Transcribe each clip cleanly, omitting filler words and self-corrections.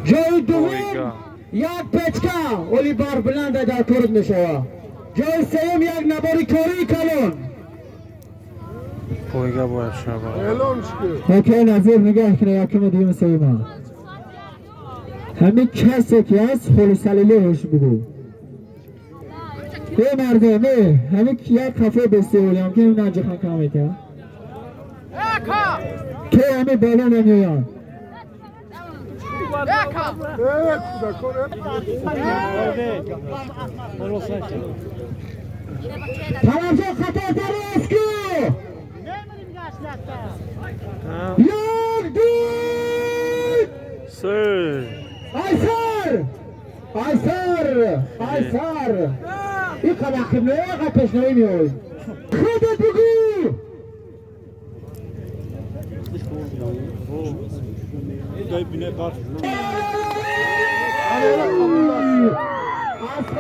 Ҷои дуввум як печка, оли бар баланда дар корд мешава. Ҷои сеюм як набори кории калон. Пойга бояд шавад. Окей, назир нигоҳ кунед, якуми, дуюми, сеюма. Ҳамин касе ки ҳаст, холисалилеҳш бугӯ. Э, мардум, э, ҳамин як хафо бестеолиам ки наҷихан кам мекард. Ке ҳамин боло намеоянд. Талабҷон, хатортар аст ку. Як, ду, се. Айсар! Айсар! Айсар! Ин қадар қибла, қад пешноӣ меояд. Худат бигӯ!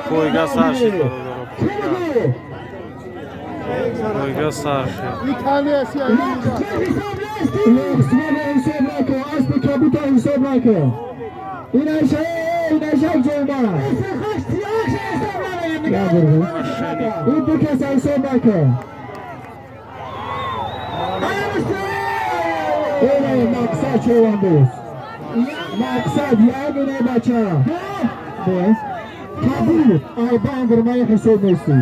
Пойга сар шид, бародаро, пойга. Пойга сар шид. ҳисоб накун, аспи кабута ҳисоб накун. Инаша ҷома. Ин ду каса ҳисоб накун. Ина мақсад човандоз. Мақсад як, ина бача. Кабул, айбан гурмаи ҳисоб нестӣ.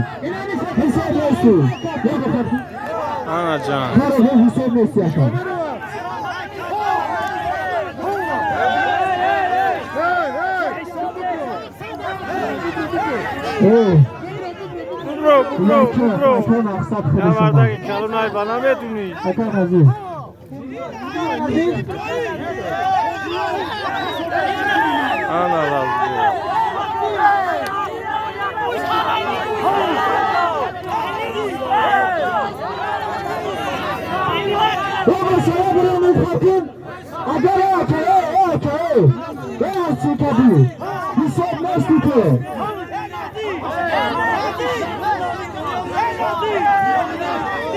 Ҳисоб нестӣ. Ана ҷан. Харо ҳисоб нестӣ ака. Бубро, бубро, бубро. Мақсад Я мардаки калонай ба наметунӣ. Ака назир. Ана разбор. Бобо, шумо биромед хаким. Агар ака, э, ака, э. Э, ҳасти кабир. Ҳисоб нести ту.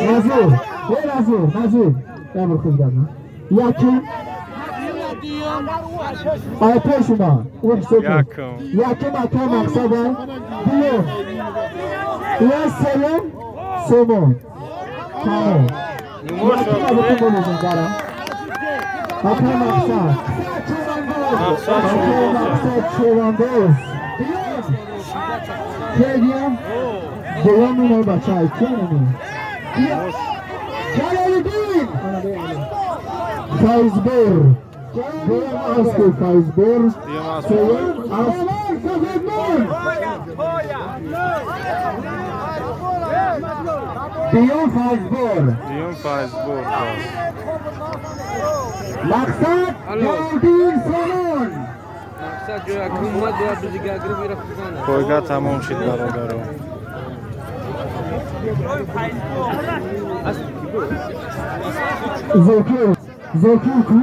Назир, э, Назир, Назир. Я бир худ гап. Якум. Ай пешума. Ӯ ҳисоб. Якум. Якум ака мақсада. Дуюм. Я сеюм сомон. Тамом. Нумош. Ака мақсад. Мақсад. Ака мақсад човандоз. Кедиям? Дуюм ино бача, кенами? Ҷалолиддин! Файзбор. Дуюм аспи Файзбор. Дуюм асп. Сеюм асп Сафедмон. Дуюм Файзбор. Дуюм Файзбор боз. Мақсад Ҷалолиддин Сомон. Пойга тамом шид, бародаро. Зокир, Зокир ку?